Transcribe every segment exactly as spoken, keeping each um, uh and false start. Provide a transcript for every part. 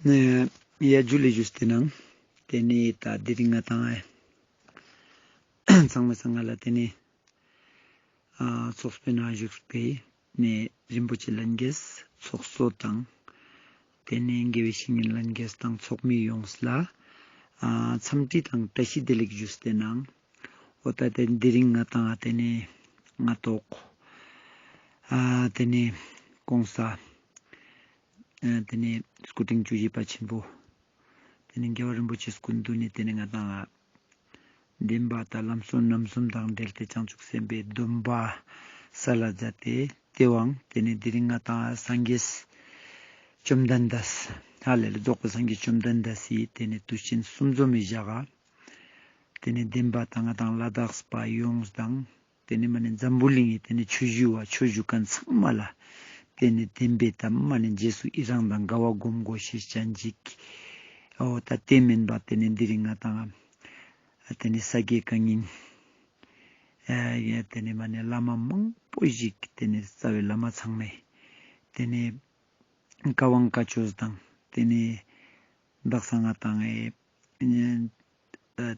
ནེ་ཡ་ཇུ་ལེ་ཞུས་ཏེ་ནང་། ཏེ་ནེ་ད་དེ་རིང་ང་དང་ཚང་མའི་སང་ང་ལ་ཏེ་ནེ་ཨ་ཚོགས་པའི་ནང་བཞུགས་པའི་ནེ་རིན་པོ་ཆེ་ལྷན་རྒྱས་ཚོགས་གཙོ་དང་། ཏེ་ནེ་དགེ་བའི་བཤེས་གཉེན་ལྷན་རྒྱས་དང་ཚོགས་མི་ཡོངས་ལ་ཨ་འཚམས་འདྲི་དང་བཀྲ་ཤིས་བདེ་ལེགས་ཞུས་ཏེ་ནང་། འོ་ད་ཏེ་དེ་རིང་ང་དང་ཏེ་ནེ་ང་ཏོག་ཨ་ཏེ་ནེ་གོང་ས་ཨ་ཏེ་ནེ་སྐུ་ཕྲེང་བཅུ་བཞི་པ་ཆེན་པོ་ཏེ་ནེ་རྒྱལ་བ་རིན་པོ་ཆེ་སྐུ་མདུན་ནེ་ཏེ་ནེ་ང་དང་བདེན་པ་དང་ལམ་སྲོལ་རྣམ་གསུམ་དང་འབྲེལ་ཏེ་བྱང་ཆུབ་སེམས་དཔའི་སྡོམ་པ་སལ་ལ་མཛད་དེ། ཏེ་བོའང་ཏེ་ནེ་དེ་རིང་ང་དང་སངས་རྒྱས་བཅོམ་ལྡན་འདས་ཧ་ལ་ལེ་རྫོགས་པའི་སངས་རྒྱས་བཅོམ་ལྡན་འདས་སི་ཏེ་ནེ་དུས་ཆེན་གསུམ་འཛོམས་མི་ཞག་ག་ཏེ་ནེ་བདེན་པ་དང་ང་དང་ལ་དྭགས་པ་ཡོངས་དང་། ཏེ་ནེ་མ་ནེ་འཛམ་བུ་གླིང་ངི་ཏེ་ནེ་ཆོས་ཞུ་བ་ཆོས་ཞུ་མཁན་ཚང་མ་ལ་ཏེ་ནེ་བདེན་པའི་དམ་མ་ནེ་རྗེས་སུ་ཡི་རང་དང་དགའ་བ་སྒོམ་དགོས་ཤེས་ཅན་ཅིག་འོ་ད་ཏེ་མེན་པ་ཏེ་ནེ་དེ་རིང་ང་དང་ཏེ་ནེ་ས་དགེ་བཀའ་རྙིང་ཨ་ཏེ་ནེ་མ་ནེ་བླ་མ་མང་པོ་ཞིག་ཏེ་ནེ་རྩ་བའི་བླ་མ་ཚང་མས་ཏེ་ནེ་བཀའ་དབང་བཀའ་ཆོས་དང་ཏེ་ནེ་དག་ས་ང་དང་ཨེ་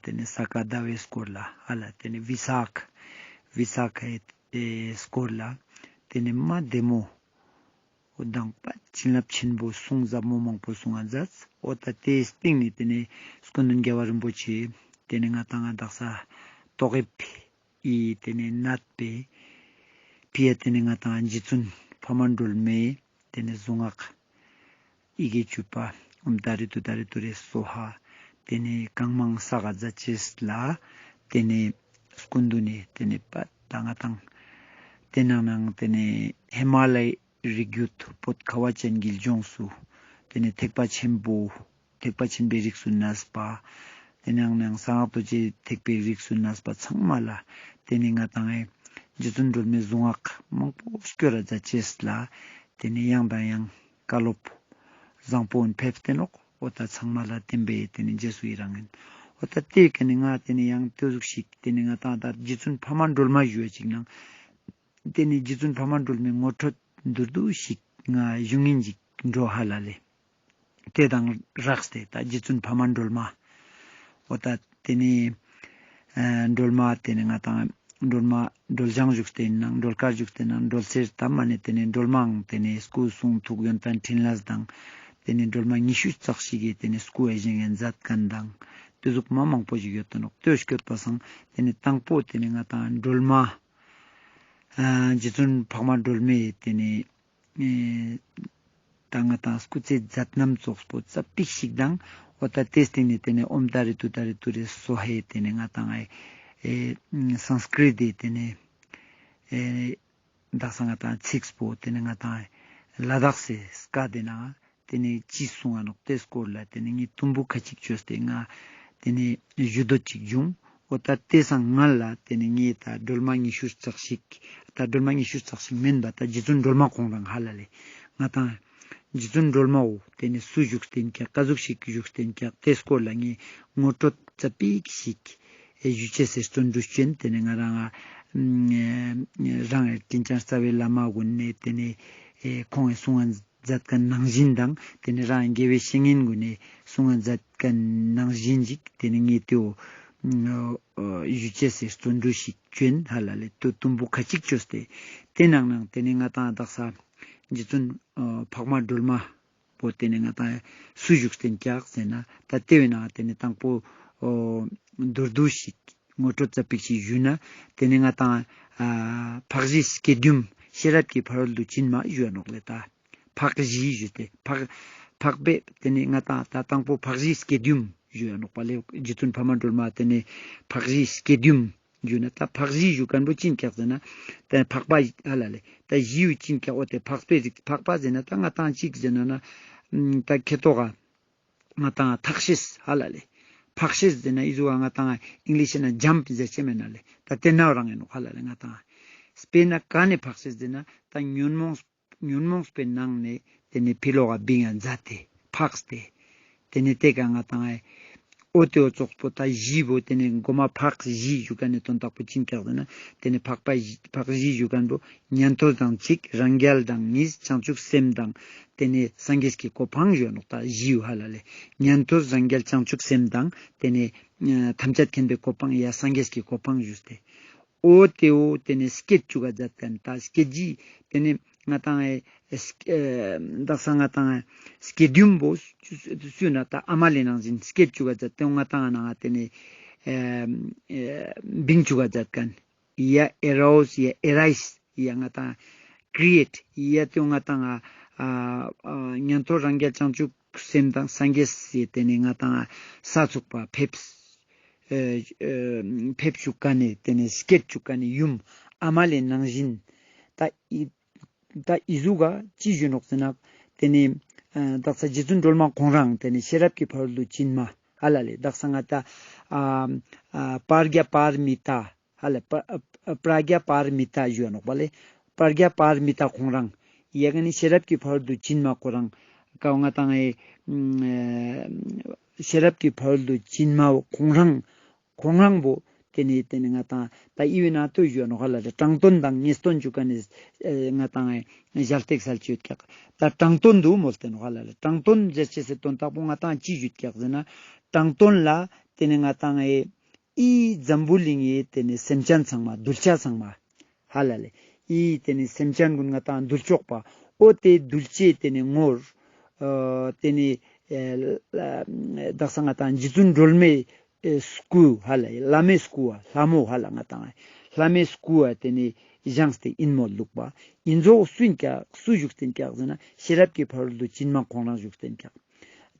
ཏེ་ནེ་ས་ག་ཟླ་བའི་སྐོར་ལ་ཧ་ལ་ཏེ་ནེ་བི་ས་ཁ་བི་ས་ཁའི་སྐོར་ལ་ཏེ་ནེ་མ་བདེ་མོ་འོ་དང་པ་བྱིན་རླབས་ཆེན་པོ་གསུང་ཟབ་མོ་མང་པོ་གསུང་ང་མཛད། འོ་ད་ཏེའི་སྟེང་ནེ་ཏེ་ནེ་སྐུ་མདུན་རྒྱལ་བ་རིན་པོ་ཆེ་ཏེ་ནེ་ང་དང་ང་དག་ས་ཏོག་དབྱིབས་ཨི་ཏེ་ནེ་ནད་པའི་ཕི་ཡ་ཏེ་ནེ་ང་དང་རྗེ་བཙུན་འཕགས་མ་སྒྲོལ་མའི་ཏེ་ནེ་གཟུངས་སྔགས་ཡི་གེ་བཅུ་པ་ཨོཾ་ཏཱ་རེ་ཏུཏྟཱ་རེ་ཏུ་རེ་སྭཱ་ཧཱ་ཏེ་ནེ་གང་མང་བསགས་མཛད་ཅེས་ལ་ཏེ་ནེ་སྐུ་མདུན་ནེ་ཏེ་ནེ་པ་ད་ང་དང་ཏེ་ནང་ནང་ཏེ་ནེ་ཧི་མ་ལ་ཡའི་རི་རྒྱུད་བོད་ཁ་བ་ཅན་གྱི་ལྗོངས་སུ་ཏེ་ནེ་ཐེག་པ་ཆེན་པོ་ཐེག་པ་ཆེན་པོའི་རིགས་སུ་གནས་པ། ཏེ་ནེ་ཡང་ན་ཡང་གསང་སྔགས་རྡོ་རྗེ་ཐེག་པའི་རིགས་སུ་གནས་པ་ཚང་མ་ལ་ཏེ་ནེ་ང་དང་ཨེ་རྗེ་བཙུན་སྒྲོལ་མའི་གཟུངས་སྔགས་མང་པོ་སྐྱོར་ར་མཛད་ཅེས་ལ་ཏེ་ནེ་ཡང་དང་ཡང་བཀའ་སློབ་བཟང་པོ་ཕེབས་ཏེ་ནོག་འོ་ད་ཚང་མ་ལ་བསྟན་པའི་ཏེ་ནེ་རྗེས་སུ་ཡི་རང་ཡིན། འོ་ད་ཏེ་ཀ་ནེ་ང་ཏེ་ནེ་ཡང་ཏེ་ཟུག་ཞིག་ཏེ་ནེ་ང་དང་ད་རྗེ་བཙུན་འཕགས་མ་སྒྲོལ་མ་ཞུ་བ་ཅིག་ནང་ཏེ་ནེ་རྗེ་བཙུན་འཕགས་མ་སྒྲོལ་མའི་ངོ་སྤྲོད་མདོར་བསྡུས་ཤིག་ང་ཞུ་ཉན་ཅིག་འགྲོ་ཧ་ལ་ལེ། ཏེ་དང་རགས་ཏེ་ད་རྗེ་བཙུན་འཕགས་མ་སྒྲོལ་མ། འོ་ད་ཏེ་ནེ་ཨ་སྒྲོལ་མ་ཏེ་ནེ་ང་དང་སྒྲོལ་མ་སྒྲོལ་ལྗང་བཞུགས་ཏེ་ནང་སྒྲོལ་དཀར་བཞུགས་ཏེ་ནང་སྒྲོལ་གསེར་ད་མ་ནེ་ཏེ་ནེ་སྒྲོལ་མའང་ཏེ་ནེ་སྐུ་གསུང་ཐུགས་ཡོན་ཏན་ཕྲིན་ལས་དང་ཏེ་ནེ་སྒྲོལ་མ་ཉི་ཤུ་རྩ་གཅིག་གི་ཏེ་ནེ་སྐུ་ཨེ་བཞེངས་མཛད་མཁན་དང་ཏེ་ཟུག་མ་མང་པོ་ཞིག་ཡོད་དོ་ནོག་ཏེ་སྐྱོད་པ་སང་ཏེ་ནེ་དང་པོ་ཏེ་ནེ་ང་དང་སྒྲོལ་མ་ཨ་རྗེ་བཙུན་འཕགས་མ་སྒྲོལ་མའི་ཏེ་ནེ་ཨེ་ད་ང་དང་སྐུ་ཚེ་མཛད་རྣམ་ཙོགས་པོ་ཙ་པིག་ཞིག་དང་འོ་ད་ཏེའི་སྟེང་ནེ་ཏེ་ནེ་ཨོཾ་ཏཱ་རེ་ཏུཏྟཱ་རེ་ཏུ་རེ་སྭཱ་ཧཱའི་ཏེ་ནེ་ང་དང་ཨེ་ཨེ་སཾ་སྐྲྀཏ་ཏེ་ཏེ་ནེ་ཨེ་དག་ས་ང་དང་ཚིགས་པོ་ཏེ་ནེ་ང་དང་ཨེ་ལ་དྭགས་སི་སྐད་དི་ནང་ཏེ་ནེ་ཅི་གསུང་ང་ནོག་ཏེ་སྐོར་ལ་ཏེ་ནེ་ངས་དུམ་བུ་ཁ་ཅིག་ཅོས་ཏེ་ང་ཏེ་ནེ་ཞུ་འདོད་ཅིག་བྱུང་། འོ་ད་ཏེ་སང་སྔ་ལ་ཏེ་ནེ་ངས་ད་སྒྲོལ་མ་ཉི་ཤུ་རྩ་གཅིག་ད་སྒྲོལ་མ་ཉི་ཤུ་རྩ་གཅིག་མེན་པ་ད་རྗེ་བཙུན་སྒྲོལ་མ་ཁོང་རང་ཧ་ལ་ལེ། ང་དང་རྗེ་བཙུན་སྒྲོལ་མའོ་ཏེ་ནེ་སུ་བཞུགས་ཏེ་ཡིན་ཀྱག་ཀ་ཟུག་ཞིག་བཞུགས་ཏེ་ཡིན་ཀྱག་ཏེ་སྐོར་ལ་ངས་ངོ་སྤྲོད་ཙ་པིག་ཞིག་ཨེ་ཞུ་ཅེས་སི་བརྩོན་འགྲུས་ཅོ་ཨིན། ཏེ་ནེ་ང་རང་ང་རང་ཨེ་དྲིན་ཅན་རྩ་བའི་བླ་མ་གུན་ནེ་ཏེ་ནེ་ཨེ་ཁོང་ངི་གསུང་ང་མཛད་མཁན་ནང་བཞིན་དང་ཏེ་ནེ་རང་དགེ་བའི་བཤེས་གཉེན་གུན་ནེ་གསུང་ང་མཛད་མཁན་ནང་བཞིན་ཅིག་ཏེ་ནེ་ངས་ཏེའོ་ཞུ་ཅེས་སི་བརྩོན་འགྲུས་ཤིག་ཅོ་ཨིན་ཧ་ལ་ལེ། ཏུ་དུམ་བུ་ཁ་ཅིག་ཅོས་ཏེ་ཏེ་ནང་ནང་ཏེ་ནེ་ང་དང་དག་ས་རྗེ་བཙུན་འཕགས་མ་སྒྲོལ་མ་པོ་ཏེ་ནེ་ང་དང་སུ་བཞུགས་ཏེ་ཡིན་ཀྱག་ཟེར་ན་ད་ཏེ་བོའི་ནང་ཏེ་ནེ་དང་པོ་མདོར་བསྡུས་ཤིག་ངོ་སྤྲོད་ཙ་པིག་ཞིག་ཞུས་ན་ཏེ་ནེ་ང་དང་ཨ་འཕགས་བཞིའི་སྐྱེ་བདུན་ཤེས་རབ་ཀྱི་ཕ་རོལ་ཏུ་ཕྱིན་མ་ཞུའ་ནོག་ལེ། ད་འཕགས་བཞི་ཞུས་ཏེ་འཕགས་འཕགས་པའི་ཏེ་ནེ་ང་དང་ད་དང་པོ་འཕགས་བཞིའི་སྐྱེ་བདུན་ཞུའ་ནོག་པ་ལེ། རྗེ་བཙུན་འཕགས་མ་སྒྲོལ་མ་ཏེ་ནེ་འཕགས་བཞིའི་སྐྱེ་བདུན་ཞུ་ན་ད་འཕགས་བཞི་ཞུ་མཁན་པོ་ཅི་ཨིན་ཀྱག་ཟེར་ན་ད་འཕགས་པ་ཧ་ལ་ལེ། ད་བཞི་ཡོད་ཅི་ཨིན་ཀྱག་འོ་ཏེ་འཕགས་པའི་རིགས་འཕགས་པ་ཟེར་ན་ད་ང་དང་ཅིག་ཟེར་ན་ན་ད་ཁེ་ཏོག་ག་ང་དང་ཐག་ཤེས་ཧ་ལ་ལེ། འཕགས་ཤེས་ཟེར་ན་ཨི་ཟུག་ག་ང་དང་ཨིང་ལིཤ་ན་ཇམཔ་ཟེར་ཅེས་མེད་ན་ལེ། ད་ཏེ་ནང་རང་ཨིན་ནོག་ཧ་ལ་ལེ། ང་དང་དཔེར་ན་ག་ནེ་འཕགས་ཤེས་ཟེར་ན་ད་ཉོན་མོངས་ཉོན་མོངས་པའི་ནང་ནེ་ཏེ་ནེ་ཕི་ལོག་ག་བིང་ང་མཛད་དེ་འཕགས་ཏེ་ཏེ་ནེ་ཏེ་ཀ་ང་དང་ཨེ་ འོ་ཏེ་བོ་ཙོགས་པོ་ད་བཞི་བོ་ཏེ་ནེ་གོ་མ་འཕགས་བཞི་ཞུ་ཁན་ནི་དོན་དག་པོ་ཅི་ཨིན་ཀྱག་ཟེར་ན། ཏེ་ནེ་འཕགས་པ་བཞི་འཕགས་བཞི་ཞུ་ཁན་བོ་ཉན་ཐོས་དང་གཅིག་རང་རྒྱལ་དང་གཉིས་བྱང་ཆུབ་སེམས་དང་ཏེ་ནེ་སངས་རྒྱས་ཀྱི་གོ་འཕང་ཞུ་ནོག་ད་བཞི་ཡོད་ཧ་ལ་ལེ། ཉན་ཐོས་རང་རྒྱལ་བྱང་ཆུབ་སེམས་དང་ཏེ་ནེ་ཐམས་ཅད་མཁྱེན་པའི་གོ་འཕང་ཡ་སངས་རྒྱས་ཀྱི་གོ་འཕང་ཞུས་ཏེ། འོ་ཏེ་བོ་ཏེ་ནེ་སྐད་ཅུག་ག་མཛད་ཁན་ད་སྐད་ཅིག་ཏེ་ནེ་ང་ཏང་ཨེ་ཨེ་སྐ་ཨེ་དག་ས་ང་ཏང་ཨེ་སྐྱེ་བདུན་པོ་སུ་ན་ད་ཨ་མ་ལེ་ནང་བཞིན་སྐད་ཅུག་ག་མཛད་དེ་ང་ཏང་ཨ་ནང་ཏེ་ནེ་ཨེ་ཨེ་བིང་ཅུག་ག་མཛད་ཁན་ཡ་ཨེ་རོས་ཡ་ཨེ་རའིས་ཡ་ང་ཏང་ཀྲི་ཨེཊ་ཡ་ཏེ་ང་ཏང་ཨ་ཨ་ཉན་ཐོས་རང་རྒྱལ་བྱང་ཆུབ་སེམས་དང་སངས་རྒྱས་སི་ཏེ་ནེ་ང་ཏང་ས་ཚུགས་པ་ཕེབས་ཨེ་ཨེ་ཕེབས་ཅུག་ཁན་ནི་ཏེ་ནེ་སྐད་ཅུག་ཁན་ནི་ཡུམ་ཨ་མ་ལེ་ནང་བཞིན་ད་ཨི་ད་ཨི་ཟུག་ག་ཅི་ཞུ་ནོག་ཟེར་ན། ཏེ་ནེ་ཨ་དག་ས་རྗེ་བཙུན་སྒྲོལ་མ་ཁོང་རང་ཏེ་ནེ་ཤེས་རབ་ཀྱི་ཕ་རོལ་ཏུ་ཕྱིན་མ་ཧ་ལ་ལེ་དག་ས་ང་ཏང་ཨ་ཨ་པྲ་ཛྙཱ་པཱ་ར་མི་ཏཱ་ཧ་ལ་པ་ཨ་པྲ་ཛྙཱ་པཱ་ར་མི་ཏཱ་ཞུ་ནོག་པ་ལེ། པྲ་ཛྙཱ་པཱ་ར་མི་ཏཱ་ཁོང་རང་ཡ་ག་ནེ་ཤེས་རབ་ཀྱི་ཕ་རོལ་ཏུ་ཕྱིན་མ་ཁོ་རང་ཀ་ང་ཏང་ཨེ་ཤེས་རབ་ཀྱི་ཕ་རོལ་ཏུ་ཕྱིན་མ་ཁོང་རང་ཁོང་རང་བོ་ཏེ་ནེ་ཏེ་ནེ་ང་ཏང་ད་ཨི་བེ་ན་ཏོ་ཞུ་ནོག་ཧ་ལ་ལེ། དྲང་དོན་དང་ངེས་དོན་ཞུ་ཁན་ནི་ཨེ་ང་ཏང་ཨེ་ཞལ་ཏེག་སལ་ཅེས་ཡོད་ཀྱག་ད་དྲང་དོན་དུ་མོལ་ཏེ་ནོག་ཧ་ལ་ལེ། དྲང་དོན་ཟེར་ཅེས་སི་དོན་དག་པོ་ང་ཏང་ཅི་ཞུ་ཀྱག་ཟེར་ན། དྲང་དོན་ལ་ཏེ་ནེ་ང་ཏང་ཨེ་ཨི་འཛམ་བུ་གླིང་ངི་ཏེ་ནེ་སེམས་ཅན་ཚང་མ་གདུལ་བྱ་ཚང་མ་ཧ་ལ་ལེ། ཨི་ཏེ་ནེ་སེམས་ཅན་གུན་ང་ཏང་གདུལ་ཅོག་པ་འོ་ཏེ་གདུལ་བྱའི་ཏེ་ནེ་ངོར་ཨ་ཏེ་ནེ་ཨེ་ལ་དག་ས་ང་ཏང་རྗེ་བཙུན་སྒྲོལ་མའི་ཨེ་སྐུ་ཧ་ལ་ལེ། བླ་མའི་སྐུ་བ་ལྷ་མོ་ཧ་ལ་ང་ཏང་ལྷ་མོའི་སྐུ་བ་ཏེ་ནེ་བཞེངས་ཏེ་ཨིན་མོལ་ལུགས་པ་ཨིན་ཙོགས་སུ་ཨིན་ཀྱག་སུ་བཞུགས་ཏེ་ཨིན་ཀྱག་ཟེར་ན་ཤེས་རབ་ཀྱི་ཕ་རོལ་ཏུ་ཕྱིན་མ་ཁོང་རང་བཞུགས་ཏེ་ཨིན་ཀྱག་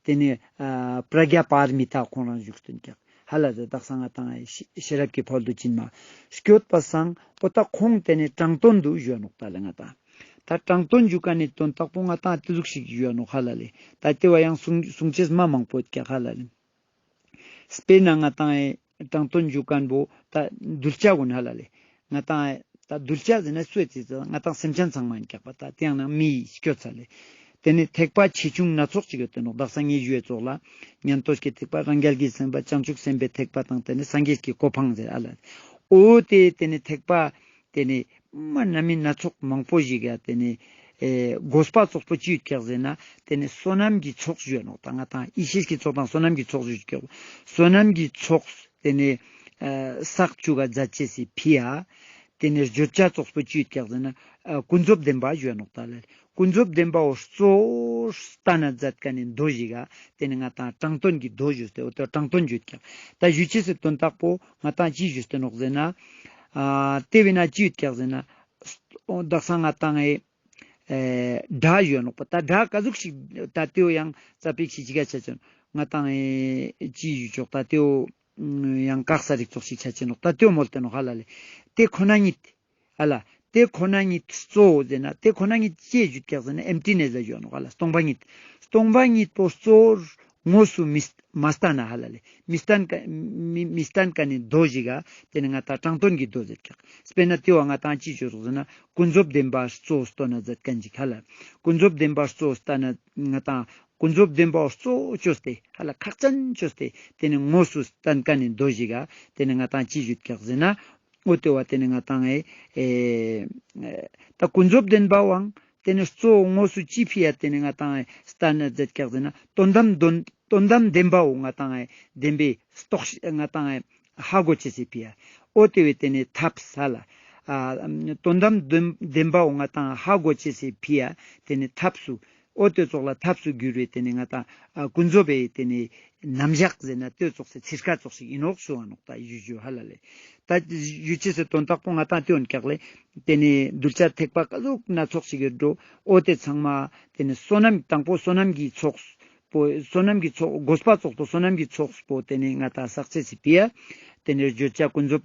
ཏེ་ནེ་ཨ་པྲ་ཛྙཱ་པཱ་ར་མི་ཏཱ་ཁོང་རང་བཞུགས་ཏེ་ཨིན་ཀྱག་ཧ་ལ་ལེ་དག་ས་ང་ཏང་ཤེས་ཤེས་རབ་ཀྱི་ཕ་རོལ་ཏུ་ཕྱིན་མ་སྐྱོད་པ་སང་འོ་ད་ཁོང་ཏེ་ནེ་དྲང་དོན་དུ་ཞུ་ནོག་ད་ལེ་ང་ཏང་། ད་དྲང་དོན་ཞུ་ཁན་ནི་དོན་དག་པོ་ང་ཏང་ཏེ་ཟུག་ཞིག་ཞུ་ནོག་ཧ་ལ་ལེ། ད་ཏེ་བོ་ཡང་གསུང་གསུང་ཅེས་མ་མང་པོ་ཡོད་ཀྱག་ཧ་ལ་ལེ། དཔེར་ན་ང་ཏང་ཨེ་དྲང་དོན་ཞུ་ཁན་བོ་ད་གདུལ་བྱ་གུན་ཧ་ལ་ལེ། ང་ཏང་ཨེ་ད་གདུལ་བྱ་ཟེར་ན་སུ་ཨེ་ཙི་ཙི་ང་ཏང་སེམས་ཅན་ཚང་མ་ཨིན་ཀྱག་པ་ད་ཏེ་ཡང་ན་མི་སྐྱོད་ཚ་ལེ། ཏེ་ནེ་ཐེག་པ་ཆེ་ཆུང་སྣ་ཚོགས་ཅིག་ཡོད་དེ་ནོག་དག་ས་ངའི་ཞུ་ཡེ་ཙོགས་ལ་ཉན་ཐོས་ཀྱི་ཐེག་པ་རང་རྒྱལ་གྱི་སེམས་དཔའ་བྱང་ཆུབ་སེམས་དཔའི་ཐེག་པ་དང་ཏེ་ནེ་སངས་རྒྱས་ཀྱི་གོ་འཕང་ཟེར་ཨ་ལ། འོ་ཏེ་ཏེ་ནེ་ཐེག་པ་ཏེ་ནེ་མ་སྣ་མིན་སྣ་ཚོགས་མང་པོ་ཞིག་ཡ་ཏེ་ནེ་ཨེ་དགོས་པ་ཙོགས་པོ་ཅི་ཡོད་ཀྱག་ཟེར་ན་ཏེ་ནེ་བསོད་ནམས་ཀྱི་ཚོགས་ཞུ་ནོག་ད་ང་ཏང་ཡེ་ཤེས་ཀྱི་ཚོགས་དང་བསོད་ནམས་ཀྱི་ཚོགས་ཞུ་ཀྱག་བསོད་ནམས་ཀྱི་ཚོགས་ཏེ་ནེ་ཨ་བསགས་ཅུག་ག་མཛད་ཅེས་སི་ཕི་ཡ་ཏེ་ནེ་བརྗོད་བྱ་ཙོགས་པོ་ཅི་ཡོད་ཀྱག་ཟེར་ན་ཨ་ཀུན་རྫོབ་བདེན་པ་ཞུ་ནོག་ད་ལེ། ཀུན་རྫོབ་བདེན་པ་བོ་གཙོ་བོ་སྟན་ན་མཛད་ཁན་ནི་མདོ་ཞིག་ག་ཏེ་ནེ་ང་ཏང་དྲང་དོན་གྱི་མདོ་ཞུས་ཏེ་འོ་ཏེ་དྲང་དོན་ཞུ་ཀྱག་ད་ཞུ་ཅེས་སི་དོན་དག་པོ་ང་ཏང་ཅི་ཞུས་ཏེ་ནོག་ཟེར་ན། ཨ་ཏེ་བེ་ན་ཅི་ཡོད་ཀྱག་ཟེར་ན། དག་ས་ང་ཏང་ཨེ་ཨེ་སྒྲ་ཞུ་ནོག་པ་ད་སྒྲ་ག་ཟུག་ཞིག་ད་ཏེ་བོ་ཡང་ཙ་པིག་ཞིག་ཅི་ག་ཆ་ཅེས་ང་ཏང་ཨེ་ཅི་ཞུ་ཆོག་ད་ཏེ་བོ་ཡང་དག་ས་རིགས་ཙོགས་ཤིག་ཆ་ཅེས་ནོག་ད་ཏེ་བོ་མོལ་ཏེ་ནོག་ཧ་ལ་ལེ། ཏེ་ཁོ་ན་ཉིད་ཧ་ལ། ཏེ་ཁོ་ན་ཉིད་གཙོ་བོ་ཟེར་ན་ཏེ་ཁོ་ན་ཉིད་ཅི་ཞུ་ཀྱག་ཟེར་ན་ཨེམ་ཊི་ནེས་ལ་ཞུ་ནོག་ཧ་ལ། སྟོང་པ་ཉིད། སྟོང་པ་ཉིད་པོ་གཙོ་བོར་དངོས་སུ་མི་མ་སྟན་ན་ཧ་ལ་ལེ། མི་སྟན་ཁན་མི་མི་སྟན་ཁན་ནི་མདོ་ཞིག་ག་ཏེ་ནེ་ང་ཏང་དྲང་དོན་གྱི་མདོ་ཟེར་ཀྱག་དཔེར་ན་ཏེ་བོ་ང་ཏང་ཅི་ཞུ་རོག་ཟེར་ན་ཀུན་རྫོབ་བདེན་པ་གཙོ་བོ་སྟོན་ན་མཛད་ཁན་ཅིག་ཧ་ལ། ཀུན་རྫོབ་བདེན་པ་གཙོ་བོ་སྟན་ན་ང་ཏང་ཀུན་རྫོབ་བདེན་པ་གཙོ་བོ་ཅོས་ཏེ་ཧ་ལ་ཁག་ཅན་ཅོས་ཏེ་ཏེ་ནེ་དངོས་སུ་སྟན་ཁན་ནི་མདོ་ཞིག་ག་ཏེ་ནེ་ང་ཏང་ཅི་ཞུ་ཀྱག་ཟེར་ན། འོ་ཏེ་བོ་ཏེ་ནེ་ང་ཏང་ཨེ་ཨེ་ད་ཀུན་རྫོབ་བདེན་པ་བོའང་ཏེ་ནེ་གཙོ་བོ་དངོས་སུ་ཅི་ཕི་ཡ་ཏེ་ནེ་ང་ཏང་ཨེ་སྟན་ན་མཛད་ཀྱག་ཟེར་ན་དོན་དམ་དོན་དོན་དམ་བདེན་པ་བོ་ང་ཏང་ཨེ་བདེན་པའི་རྟོགས་ཤིག་ང་ཏང་ཨེ་ཧ་གོ་ཅེས་སི་ཕི་ཡ། འོ་ཏེ་བོའི་ཏེ་ནེ་ཐབས་ས་ལ་ཨ་དོན་དམ་བདེན་བདེན་པ་བོ་ང་ཏང་ཧ་གོ་ཅེས་སི་ཕི་ཡ་ཏེ་ནེ་ཐབས་སུ། འོ་ཏེ་ཙོགས་ལ་ཐབས་སུ་གྱུར་བའི་ཏེ་ནེ་ང་ཏང་ཨ་ཀུན་རྫོབ་པའི་ཏེ་ནེ་རྣམ་གཞག་ཟེར་ན་ཏེ་ཙོགས་སི་ཚིར་ཁ་ཙོགས་ཤིག་ཨིན་ནོག་ཞུ་བ་ནོག་ད་ཞུ་ཞུ་ཧ་ལ་ལེ། ད་ཞུ་ཅེས་སི་དོན་དག་པོ་ང་ཏང་ཏེ་ཡོད་ཀྱག་ལེ། ཏེ་ནེ་གདུལ་བྱ་ཐེག་པ་ཀ་ཟུག་སྣ་ཚོགས་ཤིག་ཡོད་འགྲོ། འོ་ཏེ་ཚང་མ་ཏེ་ནེ་བསོད་ནམས་དང་པོ་བསོད་ནམས་ཀྱི་ཚོགས་པོ་བསོད་ནམས་ཀྱི་ཚོགས་དགོས་པ་ཙོགས་པོ་བསོད་ནམས་ཀྱི་ཚོགས་པོ་ཏེ་ནེ་ང་ཏང་བསགས་ཅེས་སི་ཕི་ཡ། ཏེ་ནེ་བརྗོད་བྱ་ཀུན་རྫོབ་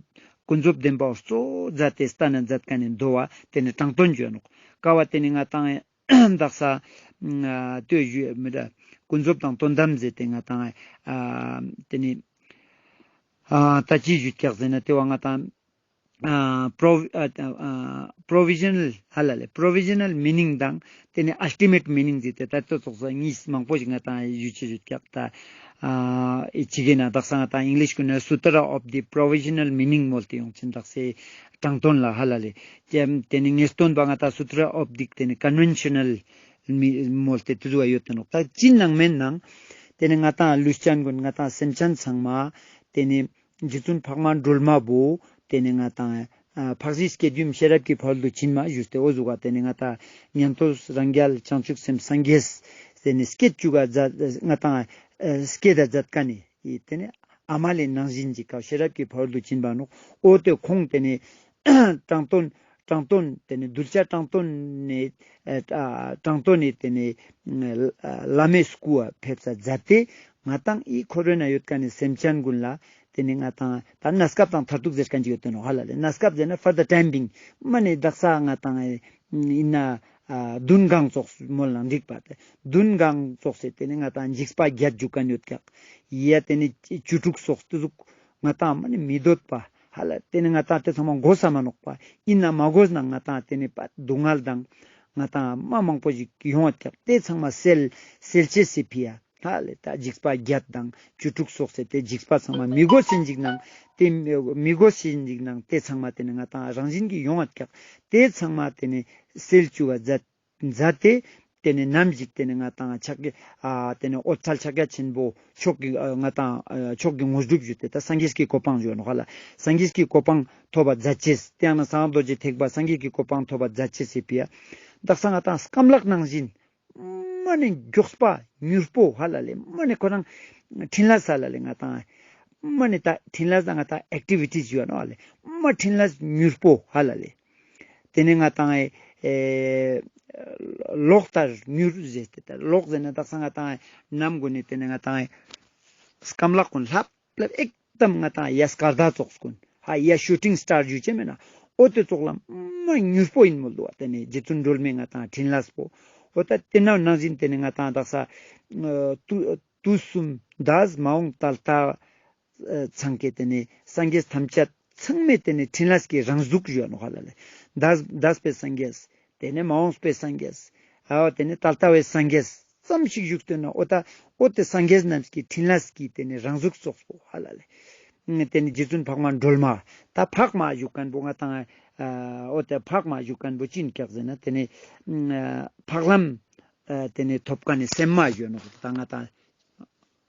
ཀུན་རྫོབ་བདེན་པ་གཙོ་བོ་མཛད་དེ་སྟན་ན་མཛད་ཁན་ནི་མདོ་བ་ཏེ་ནེ་དྲང་དོན་ཞུ་ནོག་ཀ་བ་ཏེ་ནེ་ང་ཏང་དག་ས་ཨ་ཏེ་ཞུ་མི་འདྲ་ཀུན་རྫོབ་དང་དོན་དམ་ཟེར་ཏེ་ང་ཏང་ཨ་ཏེ་ནེ་ཨ་ད་ཅི་ཞུ་ཀྱག་ཟེར་ན་ཏེ་བོ་ང་ཏང་ ཨ་པྲོ་ཨ་ཨ་པྲོ་བི་ཤ་ནལ་ཧ་ལ་ལེ། པྲོ་བི་ཤ་ནལ་མི་ནིང་དང་ཏེ་ནེ་ཨལ་ཊི་མེཊ་མི་ནིང་ཟེར་ཏེ་ད་ལྟོ་ཙོགས་སོ་ཉིས་མང་པོ་ཞིག་ང་ཏང་ཞུ་ཅེས་ཞུ་ཀྱག་ད། ཨ་ཨི་ཅི་གེ་ན་དག་ས་ང་ཏང་ཨིང་ལིཤ་གུན་ན་Sutra of the Provisional Meaning མོལ་ཏེ་ཡོང་ཅེན་དག་སེ་དྲང་དོན་ལ་ཧ་ལ་ལེ། ཏེ་ནེ་ངེས་དོན་པ་ང་ཏང་Sutra of the ཏེ་ནེ་ཀོན་ཝེན་ཤ་ནལ་མོལ་ཏེ་ཏེ་ཟུག་ཡོད་ཏེ་ནོག། ད་ཅི་ནང་མེན་ནང་ཏེ་ནེ་ང་ཏང་ལུས་ཅན་གུན་ང་ཏང་སེམས་ཅན་ཚང་མ་ཏེ་ནེ་རྗེ་བཙུན་འཕགས་མ་སྒྲོལ་མ་བོ་ཏེ་ནེ་ང་ཏང་ཨ་འཕགས་པའི་སྐྱེད་ཡུམ་ཤེས་རབ་ཀྱི་ཕ་རོལ་ཏུ་ཕྱིན་མ་ཞུས་ཏེ་འོ་ཟུག་ག་ཏེ་ནེ་ང་ཏང་ཉན་ཐོས་རང་རྒྱལ་བྱང་ཆུབ་སེམས་སངས་རྒྱས་ཏེ་ནེ་སྐྱེད་བཅུག་ག་མཛད་ང་ཏང་ཨ་སྐྱེད་ད་མཛད་ཁན་ནི་ཏེ་ནེ་ཨ་མ་ལེ་ནང་བཞིན་ཅིག་ག་ཤེས་རབ་ཀྱི་ཕ་རོལ་ཏུ་ཕྱིན་པ་ནོག། འོ་ཏེ་ཁོང་ཏེ་ནེ་དྲང་དོན་དྲང་དོན་ཏེ་ནེ་གདུལ་བྱ་དྲང་དོན་ནེ་ཨ་དྲང་དོན་ནེ་ཏེ་ནེ་བླ་མའི་སྐུ་བ་ཕེབས་ས་མཛད་དེ་ང་ཏང་ཨི་འཁོར་བའི་ནང་ཡོད་ཁན་ནི་སེམས་ཅན་གུན་ལ་ཏེ་ནེ་ང་ཏང་ད་གནས་སྐབས་དང་མཐར་ཐུག་ཟེར་ཁན་ཅིག་ཡོད་ཏེ་ནོག་ཧ་ལ་ལེ། གནས་སྐབས་ཟེར་ན་for the time being མ་ནེ་དག་ས་ང་ཏང་ཨིན་ན་ཨ་བདུན་གང་ཙོགས་མོལ་ན་འགྲིག་པ་ཏེ་བདུན་གང་ཙོགས་སེ་ཏེ་ནེ་ང་ཏང་འཇིགས་པ་བརྒྱད་འཇུག་ཁན་ཡོད་ཀྱག། ཡ་ཏེ་ནེ་བཅུ་དྲུག་ཙོགས་ཏེ་ཟུག་ང་ཏང་མ་ནེ་མི་འདོད་པ་ཧ་ལ་ཏེ་ནེ་ང་ཏང་ཏེ་ཚང་མ་གོས་ས་མ་ནོག་པ། ཨིན་ན་མ་གོས་ན་ང་ཏང་ཏེ་ནེ་པ་སྡུག་བསྔལ་དང་ང་ཏང་མ་མང་པོ་ཞིག་ཡོང་བ་ཀྱག། ཏེ་ཚང་མ་སེལ་སེལ་ཅེས་སི་ཕི་ཡ་ཧ་ལ་ལེ། ད་འཇིགས་པ་བརྒྱད་དང་བཅུ་དྲུག་ཙོགས་སེ་ཏེ་འཇིགས་པ་ཚང་མ་མི་གོས་སེ་འཇིགས་ནང་ཏེ་མི་གོས་སེ་འཇིགས་ནང་ཏེ་ཚང་མ་ཏེ་ནེ་ང་ཏང་རང་བཞིན་གྱི་ཡོང་བ་ཀྱག། ཏེ་ཚང་མ་ཏེ་ནེ་སེལ་བཅུག་ག་མཛད་མཛད་དེ་ཏེ་ནེ་ནམ་ཞིག་ཏེ་ནེ་ང་ཏང་ཕྱག་ཨ་ཏེ་ནེ་འོད་གསལ་ཕྱག་རྒྱ་ཆེན་པོ་མཆོག་གི་ཨ་ང་ཏང་ཨ་མཆོག་གི་དངོས་གྲུབ་ཞུས་ཏེ་ད་སངས་རྒྱས་ཀྱི་གོ་འཕང་ཞུ་ནོག་ཧ་ལ། སངས་རྒྱས་ཀྱི་གོ་འཕང་ཐོབ་པ་མཛད་ཅེས་ཏེ་ཡང་ན་གསང་སྔགས་རྡོ་རྗེ་ཐེག་པ་སངས་རྒྱས་ཀྱི་གོ་འཕང་ཐོབ་པ་མཛད་ཅེས་སི་ཕི་ཡ་དག་ས་ང་ཏང་སྐམ་ལག་ནང་བཞིན་མ་ནེ་མགྱོགས་པ་མྱུར་པོ་ཧ་ལ་ལེ། མ་ནེ་ཁོ་རང་འཕྲིན་ལས་ས་ལ་ལེ་ང་ཏང་མ་ནེ་ད་འཕྲིན་ལས་ད་ང་ཏང་ཨེག་ཊི་བི་ཊི་ཞུ་ནོག་ཧ་ལ་ལེ། མ་འཕྲིན་ལས་མྱུར་པོ་ཧ་ལ་ལེ། ཏེ་ནེ་ང་ཏང་ཨེ་གློག་ལྟར་མྱུར་ཟེར་ཏེ་ད་གློག་ཟེར་ན་དག་ས་ང་ཏང་ནམ་གུན་ནེ་ཏེ་ནེ་ང་ཏང་ཨེ་སྐམ་ལག་གུན་ལྷབ་ལྷབ་ཨེག་དམ་ང་ཏང་ཡ་སྐར་མདའ་ཙོགས་གུན་ཧ་ཡ་ཤུ་ཊིང་སི་ཊར་ཞུ་ཅེས་མེད་ན་འོ་ཏེ་ཙོགས་ལ་མ་མྱུར་པོ་ཨིན་མོལ་དུག་པ། ཏེ་ནེ་རྗེ་བཙུན་སྒྲོལ་མའི་ང་ཏང་འཕྲིན་ལས་པོ་འོ་ད་ཏེ་ནང་ནང་བཞིན་ཏེ་ནེ་ང་ཏང་དག་ས་ཨ་དུས་དུས་གསུམ་འདས་མ་འོངས་ད་ལྟ་ཚང་ཀའི་ཏེ་ནེ་སངས་རྒྱས་ཐམས་ཅད་ཚང་མའི་ཏེ་ནེ་འཕྲིན་ལས་ཀྱི་རང་གཟུགས་ཞུ་ནོག་ཧ་ལ་ལེ། འདས་འདས་པའི་སངས་རྒྱས་ཏེ་ནེ་མ་འོངས་པའི་སངས་རྒྱས་ཨ་ཏེ་ནེ་ད་ལྟ་བའི་སངས་རྒྱས་ཙམ་ཞིག་བཞུགས་ཏེ་ན་འོ་ད་འོ་ཏེ་སངས་རྒྱས་རྣམས་ཀྱི་འཕྲིན་ལས་ཀྱི་ཏེ་ནེ་རང་གཟུགས་ཙོགས་པོ་ཧ་ལ་ལེ། ཏེ་ནེ་རྗེ་བཙུན་འཕགས་མ་སྒྲོལ་མ་ད་འཕགས་མ་བཞུགས་ཁན་བོ་ང་ཏང་ཨ་འོ་ཏེ་འཕགས་མ་བཞུགས་ཁན་བོ་ཅི་ཨིན་ཀྱག་ཟེར་ན་ཏེ་ནེ་ཨ་འཕགས་ལམ་ཨ་ཏེ་ནེ་ཐོབ་ཁན་ནི་སེམས་མ་ཞུ་ནོག་ད་ང་ཏང་།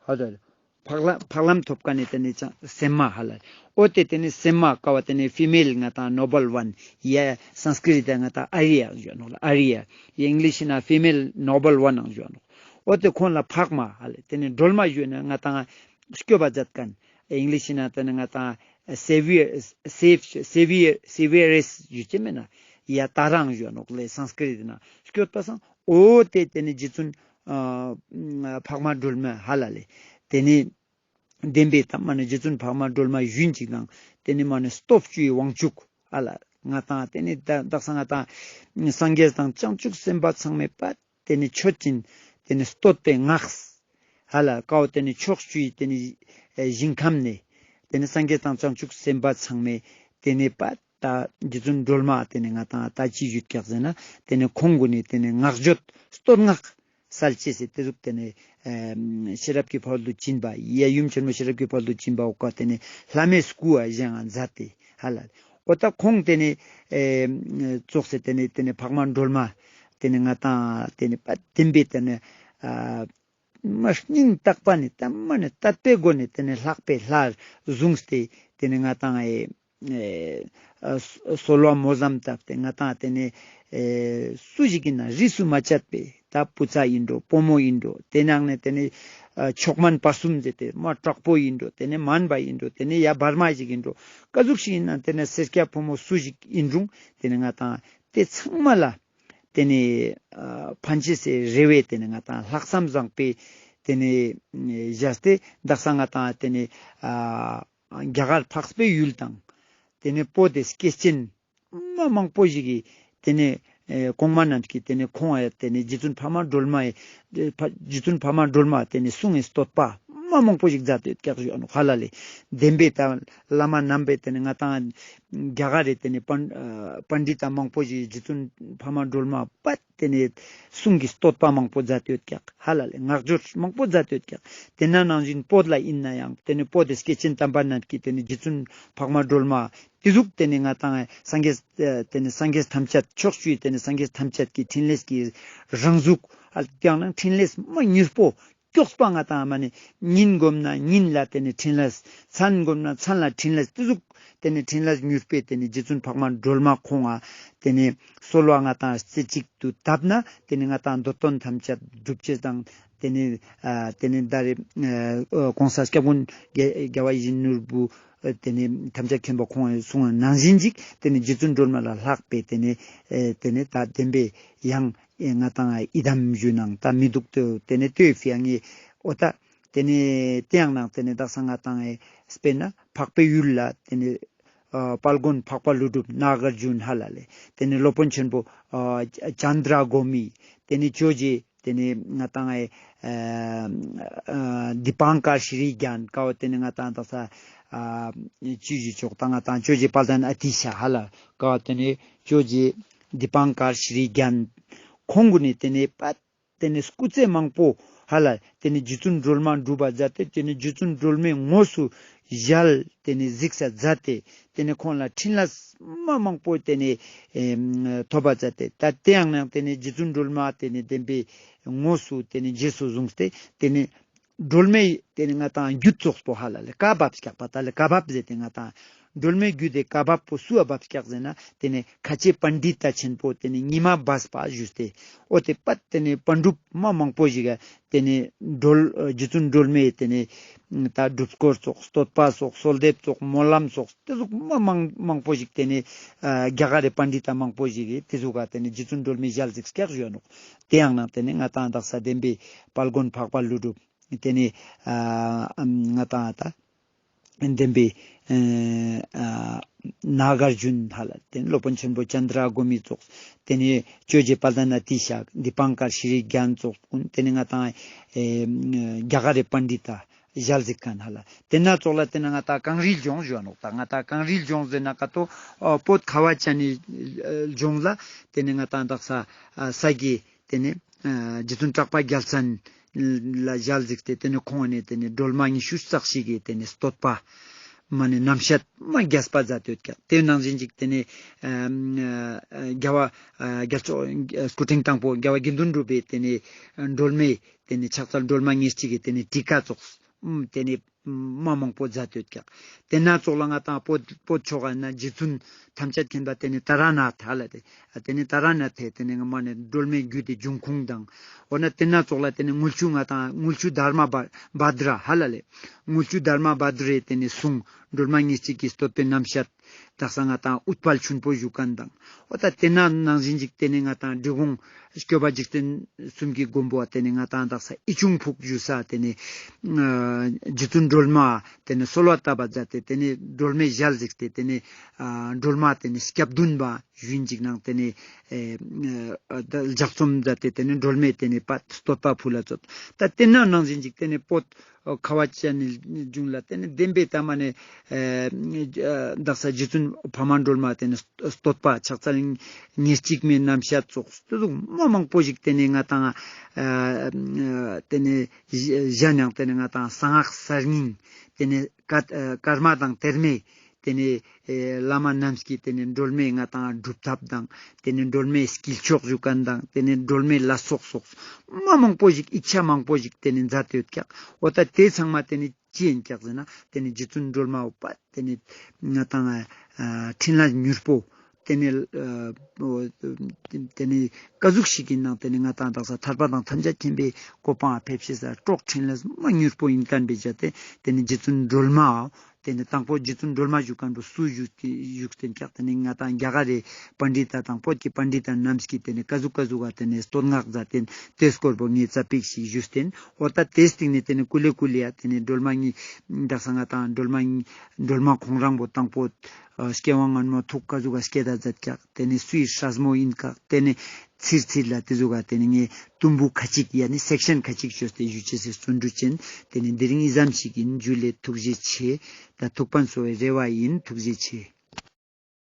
ཧ་ད་འཕགས་ལམ་འཕགས་ལམ་ཐོབ་ཁན་ནི་ཏེ་ནེ་ཅང་སེམས་མ་ཧ་ལ། འོ་ཏེ་ཏེ་ནེ་སེམས་མ་ཀ་བ་ཏེ་ནེ་ཕི་མེལ་ང་ཏང་ནོ་བལ་ཝན་ཡ་སཾ་སྐྲྀཏ་ང་ཏང་ཨ་རི་ཡ་ཞུ་ནོག་ལ། ཨ་རི་ཡ་ཡ་ཨིང་ལིཤ་ན་ཕི་མེལ་ནོ་བལ་ཝན་ནང་ཞུ་ནོག། འོ་ཏེ་ཁོང་ལ་འཕགས་མ་ཧ་ལ། ཏེ་ནེ་སྒྲོལ་མ་ཞུ་ན་ང་ཏང་སྐྱོབ་པ་མཛད་ཁན་ཨིང་ལིཤ་ན་ཏེ་ནེ་ང་ཏང་སེ་བི་ཡར་སེ་བི་ཡར་སེ་བི་ཡར་སེ་བི་ཡར་ཞུ་ཅེས་མེད་ན་ཡ་ཏཱ་ར་ཞུ་ནོག་ལེ། སཾ་སྐྲྀཏ་ན་སྐྱོབ་པ་སང་འོ་ཏེ་ཏེ་ནེ་རྗེ་བཙུན་ཨ་འཕགས་མ་སྒྲོལ་མ་ཧ་ལ་ལེ། ཏེ་ནེ་བདེན་པའི་ད་མ་ནེ་རྗེ་བཙུན་འཕགས་མ་སྒྲོལ་མ་ཞུན་ཅིག་དང་ཏེ་ནེ་མ་ནེ་སྟོབས་བཅུའི་དབང་ཕྱུག་ཧ་ལ། ང་ཏང་ཏེ་ནེ་ད་དག་ས་ང་ཏང་སངས་རྒྱས་དང་བྱང་ཆུབ་སེམས་དཔའ་ཚང་མའི་པ་ཏེ་ནེ་མཆོད་ཅིང་ཏེ་ནེ་བསྟོད་པའི་སྔགས་ཧ་ལ་ཀའོ་ཏེ་ནེ་ཕྱོགས་བཅུའི་ཏེ་ནེ་ཨེ་ཞིང་ཁམས་ནེ་ཏེ་ནེ་སངས་རྒྱས་དང་བྱང་ཆུབ་སེམས་དཔའ་ཚང་མའི་ཏེ་ནེ་པ་ད་རྗེ་བཙུན་སྒྲོལ་མ་ཏེ་ནེ་ང་ཏང་ད་ཅི་ཞུ་ཀྱག་ཟེར་ན་ཏེ་ནེ་ཁོང་གུན་ནི་ཏེ་ནེ་བསྔགས་བརྗོད་བསྟོད་བསྔགས་སལ་ཅེས་སི་ཏེ་ཟུག་ཏེ་ནེ་ཨེ་ཤེས་རབ་ཀྱི་ཕ་རོལ་ཏུ་ཕྱིན་པ་ཡ་ཡུམ་ཆེན་མོ་ཤེས་རབ་ཀྱི་ཕ་རོལ་ཏུ་ཕྱིན་པ་འོ་ཀ་ཏེ་ནེ་བླ་མའི་སྐུ་བ་བཞེངས་ང་མཛད་དེ་ཧ་ལ། འོ་ད་ཁོང་ཏེ་ནེ་ཨེ་ཙོགས་སེ་ཏེ་ནེ་ཏེ་ནེ་འཕགས་མ་སྒྲོལ་མ་ཏེ་ནེ་ང་ཏང་ཏེ་ནེ་པ་བདེན་པའི་ཏེ་ནེ་ཨ་མ་སྙིང་ཐག་པ་ནེ་ད་མ་ནེ་དད་པའི་སྒོ་ནེ་ཏེ་ནེ་ལྷག་པའི་ལྷར་བཟུང་སྟེ་ཏེ་ནེ་ང་ཏང་ཨེ་ཨེ་ཨ་གསོལ་བ་སྨོན་ལམ་བཏབ་སྟེ་ང་ཏང་ཏེ་ནེ་ཨེ་སུ་ཞིག་ཨིན་ན་རིས་སུ་མ་ཆད་པའི་ད་བུ་ཚ་ཨིན་འགྲོ་བུ་མོ་ཨིན་འགྲོ་ཏེ་ནང་ནེ་ཏེ་ནེ་ཨ་མཆོག་དམན་བར་གསུམ་ཟེར་ཏེ་མ་དྲག་པོ་ཨིན་འགྲོ་ཏེ་ནེ་དམན་པ་ཨིན་འགྲོ་ཏེ་ནེ་ཡ་བར་མ་ཞིག་ཨིན་འགྲོ་ཀ་ཟུག་ཞིག་ཨིན་ན་ཏེ་ནེ་སེར་སྐྱ་ཕོ་མོ་སུ་ཞིག་ཨིན་རུང་ཏེ་ནེ་ང་ཏང་ཏེ་ཚང་མ་ལ་ཏེ་ནེ་ཨ་ཕན་ཅེས་སི་རེ་བའི་ཏེ་ནེ་ང་ཏང་ལྷག་བསམ་བཟང་པོའི་ཏེ་ནེ་བཞག་སྟེ་དག་ས་ང་ཏང་ཏེ་ནེ་ཨ་རྒྱ་གར་འཕགས་པའི་ཡུལ་དང་ཏེ་ནེ་བོད་དི་སྐྱེས་ཆེན་མ་མང་པོ་ཞིག་གི་ཏེ་ནེ་ཨེ་གོང་མ་རྣམས་ཀྱི་ཏེ་ནེ་ཁོང་ཨེ་ཏེ་ནེ་རྗེ་བཙུན་འཕགས་མ་སྒྲོལ་མ་ཨེ་རྗེ་བཙུན་འཕགས་མ་སྒྲོལ་མ་ཏེ་ནེ་གསུང་ངི་བསྟོད་པ་ མ་མང་པོ་ཞིག་མཛད་དེ་ཡོད་ཀྱག་ཞུ་ནོག་ཧ་ལ་ལེ། བདེན་པའི་ད་བླ་མ་རྣམ་པའི་དེ་ནི་ང་ཏང་རྒྱ་གར་རི་དེ་ནི་པཎ་ཨ་པཎྜི་ཏ་མང་པོ་ཞིག་རྗེ་བཙུན་འཕགས་མ་སྒྲོལ་མ་པད་དེ་ནི་གསུང་གི་བསྟོད་པ་མང་པོ་མཛད་དེ་ཡོད་ཀྱག་ཧ་ལ་ལེ། བསྔགས་བརྗོད་མང་པོ་མཛད་དེ་ཡོད་ཀྱག་དེ་ན་ནང་བཞིན་བོད་ལ་ཡིན་ན་ཡང་དེ་ནི་བོད་དི་སྐྱེས་ཆེན་དམ་པ་རྣམས་ཀྱིས་དེ་ནི་རྗེ་བཙུན་འཕགས་མ་སྒྲོལ་མ་དེ་ཟུག་དེ་ནི་ང་ཏང་སངས་རྒྱས་ཨ་དེ་ནི་སངས་རྒྱས་ཐམས་ཅད་ཕྱོགས་བཅུའི་དེ་ནི་སངས་རྒྱས་ཐམས་ཅད་ཀྱི་ཕྲིན་ལས་ཀྱི་རང་གཟུགས་ཨ་ཡང་ན་ཕྲིན་ལས་མ་མྱུར་པོ་མགྱོགས་པ་ང་ཏང་མ་ནི་ཉིན་བསྒོམ་ན་ཉིན་ལ་དེ་ནི་ཕྲིན་ལས། མཚན་བསྒོམ་ན་མཚན་ལ་ཕྲིན་ལས། དེ་ཟུག་དེ་ནི་ཕྲིན་ལས་མྱུར་པོའི་དེ་ནི་རྗེ་བཙུན་འཕགས་མ་སྒྲོལ་མ་ཁོང་ང་དེ་ནི་གསོལ་བ་ང་ཏང་རྩེ་གཅིག་ཏུ་བཏབ་ན་དེ་ནི་ང་ཏང་འདོད་དོན་ཐམས་ཅད་འགྲུབ་ཅེས་དང་དེ་ནི་ཨ་དེ་ནི་ད་རེ་ཨ་གོང་ས་སྐྱབས་མགོན་རྒྱལ་རྒྱལ་བ་ཡིད་བཞིན་ནོར་བུ་ཨ་དེ་ནི་ཐམས་ཅད་མཁྱེན་པ་ཁོང་ངི་གསུང་བ་ནང་བཞིན་ཅིག་དེ་ནི་རྗེ་བཙུན་སྒྲོལ་མ་ལ་ལྷག་པའི་དེ་ནི་ཨ་དེ་ནི་ད་བདེན་པའི་ཡང་ཨེ་ང་ཏང་ཡི་དམ་ཞུ་ནང་ད་མི་འདུག་ཏེ། དེ་ནས་ལྟོས་ཕི་ཡ་ངས་འོ་ད་དེ་ནས་དེ་ཡང་ནང་དེ་ནས་དག་ས་ང་ཏང་ཨེ་དཔེར་ན་འཕགས་པའི་ཡུལ་ལ་དེ་ནས་ཨ་དཔལ་མགོན་འཕགས་པ་ཀླུ་སྒྲུབ་ནཱ་ག་ཨར་ཇུན་ཧ་ལ་ལེ། དེ་ནས་སློབ་དཔོན་ཆེན་པོ་ཨ་ཅ་ཙནྡྲ་གོ་མི། དེ་ནས་ཇོ་རྗེ། དེ་ནས་ང་ཏང་ཨེ་ཨ་ཨ་དི་པང་ཀར་ཤྲི་རྒྱན་ཀའོ། དེ་ནས་ང་ཏང་དག་ས་ཨ་ཅི་ཞུ་ཆོག་ད་ང་ཏང་ཇོ་རྗེ་དཔལ་ལྡན་ཨ་ཏི་ཤ་ཧ་ལ་ཀའོ། དེ་ནས་ཇོ་རྗེ་དི་པང་ཀར་ཤྲི་རྒྱན་ཁོང་གུན་ནི་དེ་ནས་པད་དེ་ནས་སྐུ་ཚེ་མང་པོ་ཧ་ལ་དེ་ནས་རྗེ་བཙུན་སྒྲོལ་མ་སྒྲུབ་པ་མཛད་དེ། དེ་ནས་རྗེ་བཙུན་སྒྲོལ་མའི་དངོས་སུ་ཞལ་དེ་ནས་གཟིགས་ས་མཛད་དེ། དེ་ནས་ཁོང་ལ་ཕྲིན་ལས་མ་མང་པོ་དེ་ནས་ཨེ་ཐོབ་པ་མཛད་དེ། ད་དེ་ཡང་ནང་དེ་ནས་རྗེ་བཙུན་སྒྲོལ་མ་དེ་ནས་བདེན་པའི་དངོས་སུ་དེ་ནས་རྗེས་སུ་བཟུང་སྟེ་དེ་ནས་སྒྲོལ་མའི་དེ་ནི་ང་ཏང་རྒྱུད་ཙོགས་པོ་ཧ་ལ་ལེ་བཀའ་བབས་སྐྱག་པ་ད་ལེ་བཀའ་བབས་ཟེར་ཏེ་ང་ཏང་སྒྲོལ་མའི་རྒྱུད་དེ་བཀའ་བབས་པོ་སུ་ཨ་བབས་སྐྱག་ཟེར་ན་དེ་ནི་ཁ་ཆེ་པཎྜི་ཏ་ཆེན་པོ་དེ་ནི་ཉི་མ་སྦས་པ་ཞུས་ཏེ། འོ་དེ་པད་དེ་ནི་པཎ་གྲུབ་མ་མང་པོ་ཞིག་ག་དེ་ནི་སྒྲོལ་རྗེ་བཙུན་སྒྲོལ་མའི་དེ་ནི་ད་སྒྲུབ་སྐོར་ཙོགས་བསྟོད་པ་ཙོགས་གསོལ་འདེབས་ཙོགས་སྨོན་ལམ་ཙོགས་དེ་ཟུག་མ་མང་མང་པོ་ཞིག་དེ་ནི་ཨ་རྒྱ་གར་རི་པཎྜི་ཏ་མང་པོ་ཞིག་གི་དེ་ཟུག་ག་དེ་ནི་རྗེ་བཙུན་སྒྲོལ་མའི་ཞལ་གཟིགས་སྐྱག་ཞུ་ཡ་ནོག་དེ་ཡང་ནང་དེ་ནི་ང་ཏང་དག་ས་བདེན་པའི་དཔལ་མགོན་འཕགས་པ་ཀླུ་སྒྲུབ། དེ་ནས་ཨ་ང་ཏང་ད་བདེན་པའི་ཨ་ནཱ་ག་ཨར་ཇུན་ཧ་ལ། དེ་ནས་སློབ་དཔོན་ཆེན་པོ་ཙནྡྲ་གོ་མི་ཙོགས། དེ་ནས་ཇོ་རྗེ་དཔལ་ལྡན་ཨ་ཏི་ཤ། དི་པང་ཀར་ཤྲི་རྒྱན་ཙོགས་ཀུན། དེ་ནས་ང་ཏང་ཨེ་རྒྱ་གར་རི་པཎྜི་ཏ་ཞལ་གཟིགས་མཁན་ཧ་ལ། དེ་ན་ཙོགས་ལ་དེ་ན་ང་ཏང་གངས་རིའི་ལྗོངས་ཞུ་བ་ནོག་ད་ང་ཏང་གངས་རིའི་ལྗོངས་ཟེར་ན་ཀ་ཏོ་ཨ་བོད་ཁ་བ་ཅན་ནི་ལྗོངས་ལ་དེ་ནས་ང་ཏང་དག་ས་ཨ་ས་དགེ་དེ་ནས་ཨ་རྗེ་བཙུན་གྲགས་པ་རྒྱལ་མཚན་ལ་ཞལ་གཟིགས་ཏེ་དེ་ནས་ཁོང་ནས་དེ་ནས་སྒྲོལ་མ་ཉི་ཤུ་རྩ་གཅིག་གི་དེ་ནས་བསྟོད་པ་མ་ནས་རྣམ་བཤད་མ་རྒྱས་པ་མཛད་དེ་ཡོད་ཀྱག་དེ་ནང་བཞིན་ཅིག་དེ་ནས་ཨ་ཨ་རྒྱལ་བ་ཨ་རྒྱལ་མཚན་སྐུ་ཕྲེང་དང་པོ་རྒྱལ་བ་དགེ་འདུན་གྲུབ་པའི་དེ་ནས་སྒྲོལ་མའི་དེ་ནས་ཕྱག་འཚལ་སྒྲོལ་མ་ཉེར་གཅིག་གི་དེ་ནས་ཊི་ཀ་ཙོགས་དེ་ནས་མ་མང་པོ་མཛད་དེ་ཡོད་ཀྱག་དེ་ན་ཙོགས་ལ་ང་ཏང་བོད་བོད་ཕྱོགས་ན་རྗེ་བཙུན་ཐམས་ཅད་མཁྱེན་པ་དེ་ནས་ཏཱ་ར་ནཱ་ཐ་ལ་དེ། ཨ་དེ་ནས་ཏཱ་ར་ནཱ་ཐའི་དེ་ནས་ང་མ་ནས་སྒྲོལ་མའི་རྒྱུད་དེ་འབྱུང་ཁུངས་དང་། འོ་ན་དེ་ན་ཙོགས་ལ་དེ་ནས་དངུལ་ཆུ་ང་ཏང་དངུལ་ཆུ་དྷརྨ་བ་བྷ་དྲ་ཧ་ལ་ལེ། དངུལ་ཆུ་དྷརྨ་བྷ་དྲའི་དེ་ནས་གསུང་སྒྲོལ་མ་ཉེར་གཅིག་གི་བསྟོད་པའི་རྣམ་བཤད་དག་ས་ང་ཏང་ཨུཏྤལ་ཆུན་པོ་བཞུགས་མཁན་དང་། འོ་ད་དེ་ན་ནང་བཞིན་ཅིག་དེ་ནས་ང་ཏང་འབྲི་གུང་སྐྱོབ་པ་འཇིག་རྟེན་གསུམ་གྱི་མགོན་པོ་དེ་ནས་ང་ཏང་དག་ས་ཨི་ཆུང་ཕུག་ཞུ་ས་དེ་ནས་ཨ་རྗེ་བཙུན་སྒྲོལ་མ་དེ་ནས་གསོལ་བ་བཏབ་པ་མཛད་དེ་དེ་ནས་སྒྲོལ་མའི་ཞལ་གཟིགས་ཏེ་དེ་ནས་ཨ་སྒྲོལ་མ་དེ་ནས་སྐྱབས་འདུན་པ་ཞུ་ཡིན་ཅིག་ནང་དེ་ནས་ཨེ་ཨ་ད་ལྗགས་རྩོམ་མཛད་དེ་དེ་ནས་སྒྲོལ་མའི་དེ་ནས་པ་བསྟོད་པ་ཕུལ་ལ་ཙོགས། ད་དེ་ན་ནང་བཞིན་ཅིག་དེ་ནས་བོད་ཁ་བ་ཅན་ནི་གཞུང་ལ་དེ་ནས་བདེན་པའི་ད་མ་ནས་ཨེ་དག་ས་རྗེ་བཙུན་འཕགས་མ་སྒྲོལ་མ་དེ་ནས་བསྟོད་པ་ཕྱག་འཚལ་ཉེར་གཅིག་མའི་རྣམ་བཤད་ཙོགས་དེ་ཟུག་མ་མང་པོ་ཞིག་དེ་ནས་ང་ཏང་ཨ་དེ་ནས་གཞན་ཡང་དེ་ནས་ང་ཏང་གསང་སྔགས་གསར་རྙིང་དེ་ནས་ཀརྨ་དང་དེར་མའི་དེ་ནས་ཨེ་བླ་མ་རྣམས་ཀྱིས་དེ་ནས་སྒྲོལ་མའི་ང་ཏང་སྒྲུབ་ཐབས་དང་དེ་ནས་སྒྲོལ་མའི་དཀྱིལ་ཆོག་ཞུ་མཁན་དང་དེ་ནས་སྒྲོལ་མའི་ལ་སོགས་སོགས་མ་མང་པོ་ཞིག་ཡིག་ཆ་མང་པོ་ཞིག་དེ་ནས་མཛད་དེ་ཡོད་ཀྱག་འོ་ད་དེ་ཚང་མ་དེ་ནས་ཅི་ཡིན་ཀྱག་ཟེར་ན་དེ་ནས་རྗེ་བཙུན་སྒྲོལ་མ་འོ་པ་དེ་ནས་ང་ཏང་ཨ་ཕྲིན་ལས་མྱུར་པོ་དེ་ནས་ཨ་འོ་དེ་ནས་ཀ་ཟུག་ཞིག་གི་ནང་དེ་ནས་ང་ཏང་དག་ས་ཐར་པ་དང་ཐམས་ཅད་མཁྱེན་པའི་གོ་འཕང་ཕེབས་ཤེས་ས་གྲོགས་ཕྲིན་ལས་མ་མྱུར་པོ་ཡིན་མཁན་པའི་ཆ་དེ་དེ་ནས་རྗེ་བཙུན་སྒྲོལ་མ་འོ། དེ་ནས་དང་པོ་རྗེ་བཙུན་སྒྲོལ་མ་བཞུགས་མཁན་པོ་སུ་བཞུགས་ཏེ་བཞུགས་ཏེ་ཀྱག་དེ་ནས་ང་ཏང་རྒྱ་གར་རི་པཎྜི་ཏ་དང་བོད་ཀྱི་པཎྜི་ཏ་རྣམས་ཀྱིས་དེ་ནས་ཀ་ཟུག་ཀ་ཟུག་ག་དེ་ནས་བསྟོད་བསྔགས་མཛད་དེ་དེ་སྐོར་པོ་ངས་ཙ་པིག་ཞིག་ཞུས་ཏེ་འོ་ད་དེ་སྟིང་ནས་དེ་ནས་ཀུ་ལེ་ཀུ་ལེ་ཡ་དེ་ནས་སྒྲོལ་མ་ཉིད་དག་ས་ང་ཏང་སྒྲོལ་མ་ཉིད་སྒྲོལ་མ་ཁོང་རང་པོ་དང་པོ་ཨ་སྐྱེ་བ་སྔོན་མོ་ཐུགས་ཀ་ཟུག་ག་སྐྱེ་ད་མཛད་ཀྱག་དེ་ནས་སུའི་སྲས་མོ་ཡིན་ཀྱག་དེ་ནས་ ཚིར་ཚིར་ལ་ཏེ་ཟུག་ག་ཏེ་ནེ་ངས་དུམ་བུ་ཁ་ཅིག་ཡ་ནི་སེག་ཤན་ཁ་ཅིག་ཅོས་ཏེ་ཞུ་ཅེས་སི་བརྩོན་འགྲུས་ཅོ་ཨིན། ཏེ་ནེ་དེ་རིང་འི་ཙམ་ཞིག་ཨིན། ཇུ་ལེ། ཐུགས་རྗེ་ཆེ། ད་ཐུགས་ཕན་གསོ་བའི་རེ་བ་ཨིན། ཐུགས་རྗེ་ཆེ།